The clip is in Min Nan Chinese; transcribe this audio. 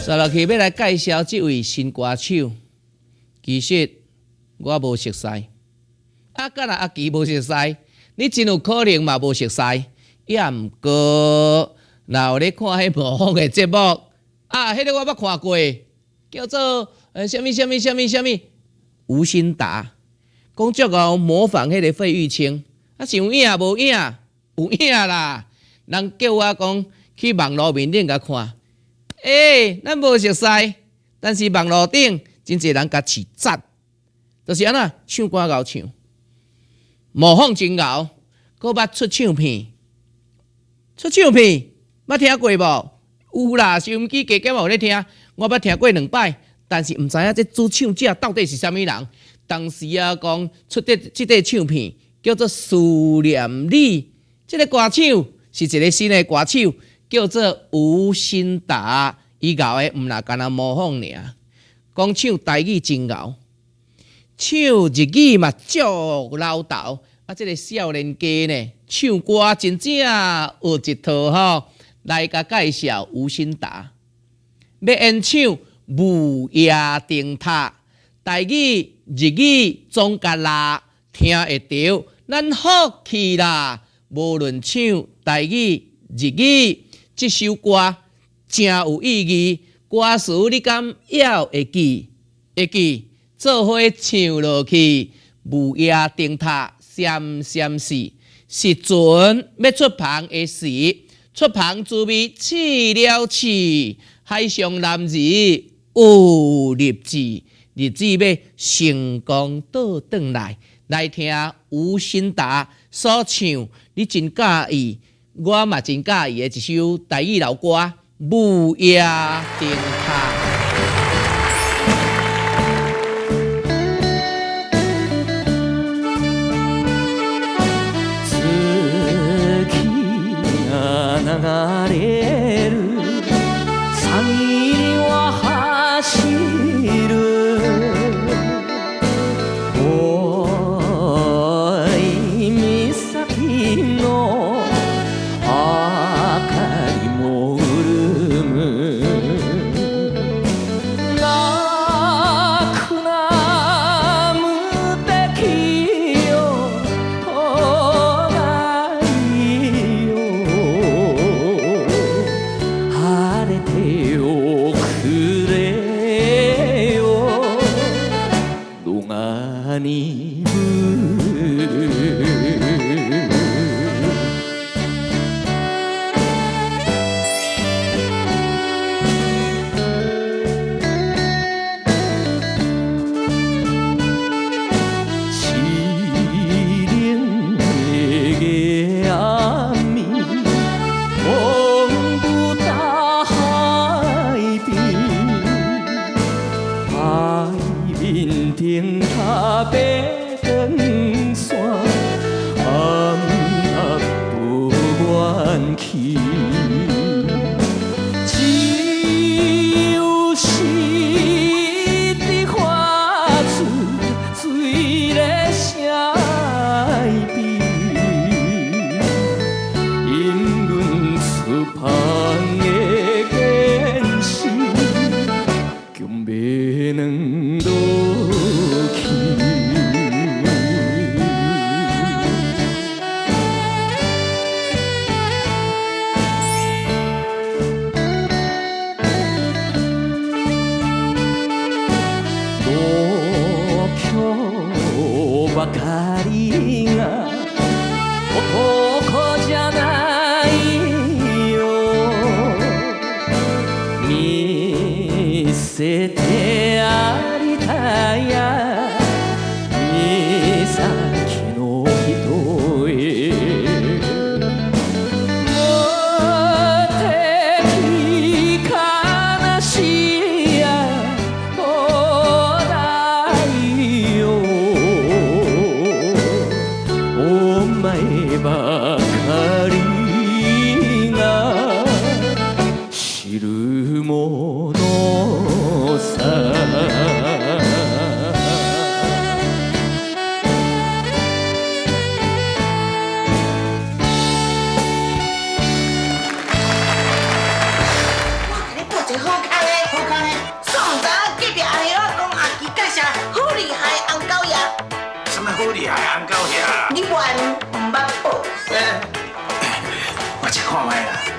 接落去欲來介紹這位新歌手，其實我無熟似，啊，敢若阿奇無熟似，你真有可能嘛無熟似，也毋過，若有咧看彼模仿的節目，啊，彼個我捌看過，叫做啥物啥物啥物啥物吳欣達，講足𠢕模仿彼個費玉清，啊，是有影無影？有影啦！人叫我講去網路面頂共看。欸，咱無熟似，但是網路頂真濟人共揤讚，就是按怎唱歌𠢕唱，模仿真𠢕，閣捌出唱片，出唱片捌聽過無？有啦，收音機加減有咧聽，我捌聽過兩擺，但是毋知影這主唱者到底是啥物人。當時啊，講出這這塊唱片叫做《思念你》，這个歌手是一个新的歌手。叫做吳欣達，伊𠢕的毋若干焦模仿爾，講唱台語真𠢕，唱日語嘛足老道。啊，這个少年家呢，唱歌真正學一套吼。來共介紹吳欣達，欲演唱《霧夜燈塔》，台語、日語總共啦聽會著，咱福氣啦，無論唱台語、日語。這首歌誠有意義，歌詞你敢猶會記？會記，做伙唱落去。霧夜燈塔閃閃逝，是船欲出帆的時，出帆滋味試了試。海上男兒有立志，立志欲成功倒轉來。來聽吳欣達所唱，你真佮意。我嘛真佮意的一首台語老歌《霧夜燈塔》。月が流れる山には走る遠い岬の明かりも潤む泣くな無敵よ灯よ晴れておくれよ野上ブ凄冷的夜暝，风雨大海邊，海面燈塔白光線，暗暗不願去。只有時的發出水的聲悲，引阮出帆的堅持，強欲軟落去。度胸ばかりが男じゃないよ見せてやりたや岬の人へ無敵悲しや灯台よお前ばかりが知るものさ。哇，你播一个好康的，好好厲害，紅到遐。你原毋捌報。我食看覓啦。